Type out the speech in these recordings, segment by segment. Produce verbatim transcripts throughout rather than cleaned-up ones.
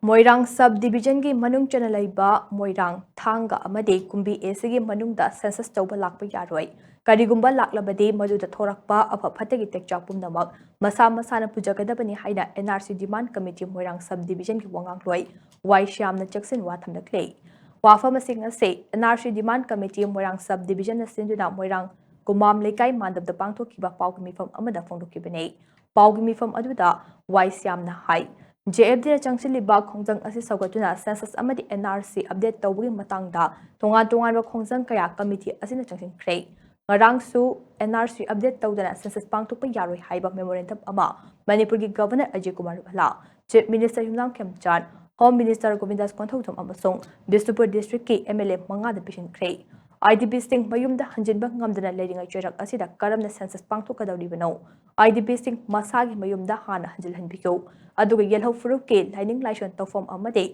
ꯃꯣꯏꯔꯥꯡ sub ꯗꯤꯕꯤꯖꯟꯒꯤ ꯃꯅꯨꯡ ꯆꯟꯅ ꯂꯩꯕ ꯃꯣꯏꯔꯥꯡ, ꯊꯥꯡꯒ ꯑꯃꯗꯤ ꯀꯨꯝꯕꯤ ꯑꯦꯁꯤꯒꯤ ꯃꯅꯨꯡꯗ ꯁꯦꯟꯁꯁ ꯇꯧꯕ ꯂꯥꯛꯄ ꯌꯥꯔꯣꯏ꯫ ꯀꯔꯤꯒꯨꯝꯕ ꯂꯥꯛꯂꯕꯗꯤ ꯃꯗꯨꯗ ꯊꯣꯔꯛꯄ ꯑꯐ ꯐꯠꯇꯒꯤ ꯇꯦꯛꯆꯥꯛ ꯄꯨꯝꯅꯃꯛ ꯃꯁꯥ ꯃꯁꯥꯅ ꯄꯨꯖꯒꯗꯕꯅꯤ ꯍꯥꯏꯅ and R C demand committee Moirang sub ꯗꯤꯕꯤꯖꯟꯒꯤ ꯋꯥꯉꯥꯡꯂꯣꯏ ꯋꯥꯏ ꯁ꯭ꯌꯥꯝꯅ ꯆꯦꯛꯁꯤꯟꯋꯥ ꯊꯝꯂꯛꯂꯤ꯫ ꯋꯥꯐꯝ ꯑꯁꯤ ꯉꯁꯤ and R C demand committee Moirang sub ꯗꯤꯕꯤꯖꯟꯅ ꯁꯤꯟꯗꯨꯅ ꯃꯣꯏꯔꯥꯡ ꯀꯨꯃꯥꯝ ꯂꯩꯀꯥꯏ ꯃꯥꯟꯗꯞꯇ ꯄꯥꯡꯊꯣꯛꯈꯤꯕ ꯄꯥꯎꯒꯤ ꯃꯤꯐꯝ ꯑꯃꯗ ꯐꯣꯡꯗꯣꯛꯈꯤꯕꯅꯤ꯫ ꯄꯥꯎꯒꯤ ꯃꯤꯐꯝ ꯑꯗꯨꯗ ꯋꯥꯏ ꯁ꯭ꯌꯥꯝꯅ ꯍꯥꯏ, ꯖꯦ ꯑꯦꯐ ꯗꯤꯅ ꯆꯪꯁꯤꯜꯂꯤꯕ ꯈꯣꯡꯖꯪ ꯑꯁꯤ ꯁꯧꯒꯠꯇꯨꯅ ꯁꯦꯟꯁꯁ ꯑꯃꯗꯤ ꯑꯦꯟ ꯑꯥꯔ ꯁꯤ ꯑꯞꯗꯦꯠ ꯇꯧꯕꯒꯤ ꯃꯇꯥꯡꯗ ꯇꯣꯉꯥꯟ ꯇꯣꯉꯥꯟꯕ ꯈꯣꯡꯖꯪ ꯀꯌꯥ ꯀꯃꯤꯇꯤ ꯑꯁꯤꯅ ꯆꯪꯁꯤꯟꯈ꯭ꯔꯦ꯫ ꯉꯔꯥꯡꯁꯨ ꯑꯦꯟ ꯑꯥꯔ ꯁꯤ ꯑꯞꯗꯦꯠ ꯇꯧꯗꯅ ꯁꯦꯟꯁꯁ ꯄꯥꯡꯊꯣꯛꯄ ꯌꯥꯔꯣꯏ ꯍꯥꯏꯕ ꯃꯦꯃꯣꯔꯦꯟꯗꯝ ꯑꯃ ꯃꯅꯤꯄꯨꯔꯒꯤ governor Ajit Kumar Bhalla, chief minister Yumnam Khemchand, home minister Govindas Konthoujam ꯑꯃꯁꯨꯡ ꯕꯤꯁꯅꯨꯄꯨꯔ ꯗꯤꯁꯇ꯭ꯔꯤꯛꯀꯤ ꯑꯦꯝ ꯑꯦꯜ ꯑꯦ ꯃꯉꯥꯗ ꯄꯤꯁꯤꯟꯈ꯭ꯔꯦ꯫ ꯑꯥꯏ ꯗꯤ ꯄꯤꯁꯤꯡ ꯃꯌꯨꯝꯗ ꯍꯟꯖꯤꯟꯕ ꯉꯝꯗꯅ ꯂꯩꯔꯤꯉꯩ ꯆꯩꯔꯛ ꯑꯁꯤꯗ ꯀꯔꯝꯅ ꯁꯦꯟꯁꯁ ꯄꯥꯡꯊꯣꯛꯀꯗꯧꯔꯤꯕꯅꯣ? ꯑꯥꯏ ꯗꯤ ꯄꯤꯁꯤꯡ ꯃꯁꯥꯒꯤ ꯃꯌꯨꯝꯗ ꯍꯥꯟꯅ ꯍꯟꯖꯤꯜꯍꯟꯕꯤꯌꯨ꯫ ꯑꯗꯨꯒ ꯌꯦꯜꯍꯧ ꯐꯨꯔꯨꯞꯀꯤ ꯂꯥꯏꯅꯤꯡ ꯂꯥꯏꯁꯣꯟ ꯇꯧꯐꯝ ꯑꯃꯗꯤ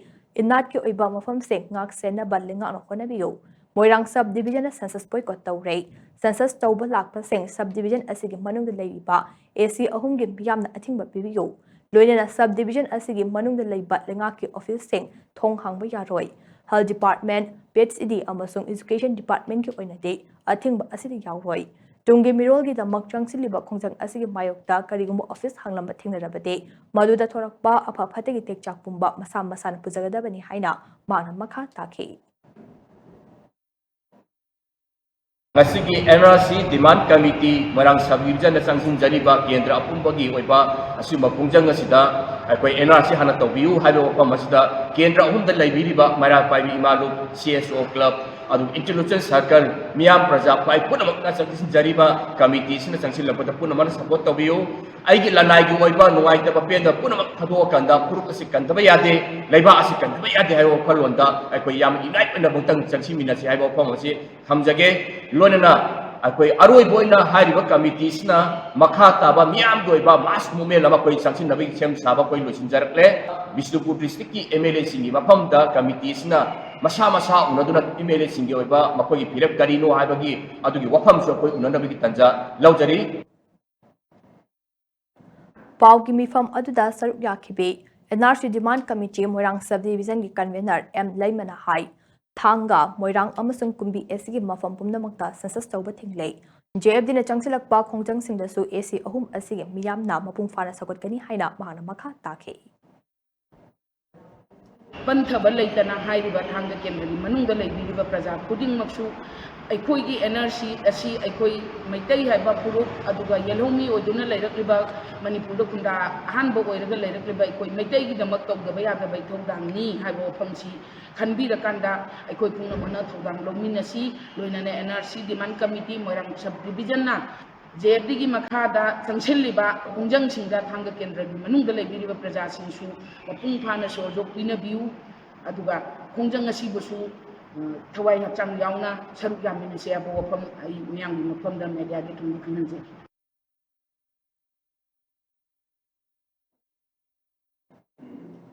ꯏꯅꯥꯠꯀꯤ ꯑꯣꯏꯕ ꯃꯐꯝꯁꯤꯡ ꯉꯥꯛ ꯁꯦꯟꯅꯕ ꯂꯩꯉꯥꯛꯅ ꯍꯣꯠꯅꯕꯤꯌꯨ꯫ ꯃꯣꯏꯔꯥꯡ ꯁꯕ ꯗꯤꯕꯤꯖꯟꯅ ꯁꯦꯟꯁꯁ ꯕꯣꯏꯀꯣꯠ ꯇꯧꯔꯦ꯫ ꯁꯦꯟꯁꯁ ꯇꯧꯕ ꯂꯥꯛꯄꯁꯤꯡ ꯁꯕ ꯗꯤꯕꯤꯖꯟ ꯑꯁꯤꯒꯤ ꯃꯅꯨꯡꯗ ꯂꯩꯔꯤꯕ ꯑꯦ ꯁꯤ ꯑꯍꯨꯝꯒꯤ ꯃꯤꯌꯥꯝꯅ ꯑꯊꯤꯡꯕ ꯄꯤꯕꯤꯌꯨ꯫ ꯂꯣꯏꯅꯅ ꯁꯕ ꯗꯤꯕꯤꯖꯟ ꯑꯁꯤꯒꯤ ꯃꯅꯨꯡꯗ ꯂꯩꯕ ꯂꯩꯉꯥꯛꯀꯤ ꯑꯣꯐꯤꯁꯁꯤꯡ ꯊꯣꯡ ꯍꯥꯡꯕ ꯌꯥꯔꯣꯏ꯫ Health department, P H E ꯗꯤ ꯑꯃꯁꯨꯡ ꯏꯖꯨꯀꯦꯁꯟ ꯗꯤꯄꯥꯔꯠꯃꯦꯟꯒꯤ ꯑꯣꯏꯅꯗꯤ ꯑꯊꯤꯡꯕ ꯑꯁꯤꯗ ꯌꯥꯎꯔꯣꯏ꯫ ꯇꯨꯡꯒꯤ ꯃꯤꯔꯣꯜꯒꯤꯗꯃꯛ ꯆꯪꯁꯤꯜꯂꯤꯕ ꯈꯣꯡꯖꯪ ꯑꯁꯤꯒꯤ ꯃꯥꯌꯣꯛꯇ ꯀꯔꯤꯒꯨꯝꯕ ꯑꯣꯐꯤꯁ ꯍꯥꯡꯂꯝꯕ ꯊꯦꯡꯅꯔꯕꯗꯤ, ꯃꯗꯨꯗ ꯊꯣꯔꯛꯄ ꯑꯐ ꯐꯠꯇꯒꯤ ꯇꯦꯛꯆꯥꯛ ꯄꯨꯝꯕ ꯃꯁꯥ ꯃꯁꯥꯅ ꯄꯨꯖꯒꯗꯕꯅꯤ ꯍꯥꯏꯅ ꯃꯍꯥꯛꯅ ꯃꯈꯥ ꯇꯥꯈꯤ꯫ ꯉꯁꯤꯒꯤ and R C demand committee Moirang sub ꯗꯤꯕꯤꯖꯟꯗ ꯆꯪꯁꯤꯟꯖꯔꯤꯕ ꯀꯦꯟꯗ꯭ꯔ ꯑꯄꯨꯝꯕꯒꯤ ꯑꯣꯏꯕ ꯑꯁꯤꯒꯨꯝꯕ ꯈꯣꯡꯖꯪ ꯑꯁꯤꯗ ꯑꯩꯈꯣꯏ ꯑꯦꯟ ꯑꯥꯔ ꯁꯤ ꯍꯥꯟꯅ ꯇꯧꯕꯤꯌꯨ ꯍꯥꯏꯕ ꯋꯥꯐꯝ ꯑꯁꯤꯗ ꯀꯦꯟꯗ꯭ꯔ ꯑꯍꯨꯝꯗ ꯂꯩꯕꯤꯔꯤꯕ ꯃꯩꯔꯥ ꯄꯥꯏꯕꯤ ꯏꯃꯥ ꯂꯨꯞ, ꯁꯤ ꯑꯦꯁ ꯑꯣ ꯀ꯭ꯂꯕ, ꯑꯗꯨꯒ ꯏꯟꯇꯔꯂꯣꯀꯦꯁꯟ ꯁꯔꯀꯜ, ꯃꯤꯌꯥꯝ ꯄ꯭ꯔꯖꯥ ꯈ꯭ꯋꯥꯏ ꯄꯨꯝꯅꯃꯛꯅ ꯆꯪꯁꯤꯟꯖꯔꯤꯕ ꯀꯃꯤꯇꯤ ꯑꯁꯤꯅ ꯆꯪꯁꯤꯜꯂꯛꯄꯗ ꯄꯨꯝꯅꯃꯛꯅ ꯁꯄꯣꯔꯠ ꯇꯧꯕꯤꯌꯨ꯫ ꯑꯩꯒꯤ ꯂꯅꯥꯏꯒꯤ ꯑꯣꯏꯕ ꯅꯨꯡꯉꯥꯏꯇꯕ ꯄꯦꯟꯗꯕ ꯄꯨꯝꯅꯃꯛ ꯊꯥꯗꯣꯛꯑꯀꯥꯟꯗ ꯐꯨꯔꯨꯞ ꯑꯁꯤ ꯀꯟꯗꯕ ꯌꯥꯗꯦ, ꯂꯩꯕꯥꯛ ꯑꯁꯤ ꯀꯟꯗꯕ ꯌꯥꯗꯦ ꯍꯥꯏꯕ ꯋꯥꯈꯜꯂꯣꯟꯗ ꯑꯩꯈꯣꯏ ꯌꯥꯝꯅ ꯌꯨꯅꯥꯏꯠ ꯑꯣꯏꯅ ꯑꯃꯨꯛꯇꯪ ꯆꯪꯁꯤꯟꯃꯤꯟꯅꯁꯤ ꯍꯥꯏꯕ ꯋꯥꯐꯝ ꯑꯁꯤ ꯊꯝꯖꯒꯦ꯫ ꯂꯣꯏꯅꯅ ꯑꯩꯈꯣꯏ ꯑꯔꯣꯏꯕ ꯑꯣꯏꯅ ꯍꯥꯏꯔꯤꯕ ꯀꯃꯤꯇꯤꯁꯤꯅ ꯃꯈꯥ ꯇꯥꯕ ꯃꯤꯌꯥꯝꯒꯤ ꯑꯣꯏꯕ ꯃꯥꯁ ꯃꯨꯚꯃꯦꯟ ꯑꯃ ꯑꯩꯈꯣꯏ ꯆꯪꯁꯤꯟꯅꯕꯒꯤ ꯁꯦꯝ ꯁꯥꯕ ꯑꯩꯈꯣꯏ ꯂꯣꯏꯁꯤꯟꯖꯔꯛꯂꯦ꯫ ꯕꯤꯁꯅꯨꯄꯨꯔ ꯗꯤꯁꯇ꯭ꯔꯤꯛꯀꯤ ꯑꯦꯝ ꯑꯦꯜ ꯑꯦꯁꯤꯡꯒꯤ ꯃꯐꯝꯗ ꯀꯃꯤꯇꯤꯁꯤꯅ ꯃꯁꯥ ꯃꯁꯥ ꯎꯅꯗꯨꯅ ꯑꯦꯝ ꯑꯦꯜ ꯑꯦꯁꯤꯡꯒꯤ ꯑꯣꯏꯕ ꯃꯈꯣꯏꯒꯤ ꯐꯤꯔꯦꯞ ꯀꯔꯤꯅꯣ ꯍꯥꯏꯕꯒꯤ ꯑꯗꯨꯒꯤ ꯋꯥꯐꯝꯁꯨ ꯑꯩꯈꯣꯏ ꯎꯅꯅꯕꯒꯤ ꯇꯥꯟꯖꯥ ꯂꯧꯖꯔꯤ꯫ ꯄꯥꯎꯒꯤ ꯃꯤꯐꯝ ꯑꯗꯨꯗ ꯁꯔꯨꯛ ꯌꯥꯈꯤꯕꯤ N R C demand committee Moirang sub ꯗꯤꯕꯤꯖꯟꯒꯤ ꯀꯟꯚꯦꯅꯔ ꯑꯦꯝ ꯂꯩꯃꯅ ꯍꯥꯏ, ꯊꯥꯡꯒ, ꯃꯣꯏꯔꯥꯡ ꯑꯃꯁꯨꯡ ꯀꯨꯝꯕꯤ ꯑꯦꯁ ꯁꯤꯒꯤ ꯃꯐꯝ ꯄꯨꯝꯅꯃꯛꯇ ꯁꯦꯟꯁꯁ ꯇꯧꯕ ꯊꯤꯡꯂꯦ꯫ ꯖꯦ ꯑꯦꯐ ꯗꯤꯅ ꯆꯪꯁꯤꯜꯂꯛꯄ ꯈꯣꯡꯖꯪꯁꯤꯡꯗꯁꯨ ꯑꯦ ꯁꯤ ꯑꯍꯨꯝ ꯑꯁꯤꯒꯤ ꯃꯤꯌꯥꯝꯅ ꯃꯄꯨꯡ ꯐꯥꯅ ꯁꯧꯒꯠꯀꯅꯤ ꯍꯥꯏꯅ ꯃꯍꯥꯛꯅ ꯃꯈꯥ ꯇꯥꯈꯤ꯫ ꯄꯟꯊꯕ ꯂꯩꯇꯅ ꯍꯥꯏꯔꯤꯕ ꯊꯥꯡꯒ ꯀꯦꯟꯗ꯭ꯔꯒꯤ ꯃꯅꯨꯡꯗ ꯂꯩꯕꯤꯔꯤꯕ ꯄ꯭ꯔꯖꯥ ꯈꯨꯗꯤꯡꯃꯛꯁꯨ ꯑꯩꯈꯣꯏꯒꯤ ꯑꯦꯟ ꯑꯥꯔ ꯁꯤ ꯑꯁꯤ ꯑꯩꯈꯣꯏ ꯃꯩꯇꯩ ꯍꯥꯏꯕ ꯐꯨꯔꯨꯞ, ꯑꯗꯨꯒ ꯌꯦꯜꯍꯧꯃꯤ ꯑꯣꯏꯗꯨꯅ ꯂꯩꯔꯛꯂꯤꯕ, ꯃꯅꯤꯄꯨꯔꯗ ꯈꯨꯟꯗꯥ ꯑꯍꯥꯟꯕ ꯑꯣꯏꯔꯒ ꯂꯩꯔꯛꯂꯤꯕ ꯑꯩꯈꯣꯏ ꯃꯩꯇꯩꯒꯤꯗꯃꯛ ꯇꯧꯗꯕ ꯌꯥꯗꯕ ꯏꯊꯧꯗꯥꯡꯅꯤ ꯍꯥꯏꯕ ꯋꯥꯐꯝꯁꯤ ꯈꯟꯕꯤꯔꯀꯥꯟꯗ ꯑꯩꯈꯣꯏ ꯄꯨꯝꯅꯃꯛꯅ ꯊꯧꯗꯥꯡ ꯂꯧꯃꯤꯟꯅꯁꯤ꯫ ꯂꯣꯏꯅꯅ N R C demand committee Moirang sub ꯗꯤꯕꯤꯖꯟꯅ ꯖꯦ ꯑꯦꯐ ꯗꯤꯒꯤ ꯃꯈꯥꯗ ꯆꯪꯁꯤꯜꯂꯤꯕ ꯈꯣꯡꯖꯪꯁꯤꯡꯗ ꯊꯥꯡꯒ ꯀꯦꯟꯗ꯭ꯔꯒꯤ ꯃꯅꯨꯡꯗ ꯂꯩꯕꯤꯔꯤꯕ ꯄ꯭ꯔꯖꯥꯁꯤꯡꯁꯨ ꯃꯄꯨꯡ ꯐꯥꯅ ꯁꯍꯌꯣꯒ ꯄꯤꯅꯕꯤꯌꯨ꯫ ꯑꯗꯨꯒ ꯈꯣꯡꯖꯪ ꯑꯁꯤꯕꯨꯁꯨ, ꯑ, ꯊꯋꯥꯏ ꯍꯛꯆꯥꯡ ꯌꯥꯎꯅ ꯁꯔꯨꯛ ꯌꯥꯃꯤꯟꯅꯁꯦ ꯍꯥꯏꯕ ꯋꯥꯐꯝ ꯑꯩ ꯃꯤꯌꯥꯝꯒꯤ ꯃꯐꯝꯗ ꯃꯦꯗꯤꯌꯥꯒꯤ ꯊꯣꯡꯗ ꯈꯪꯍꯟꯖꯔꯤ꯫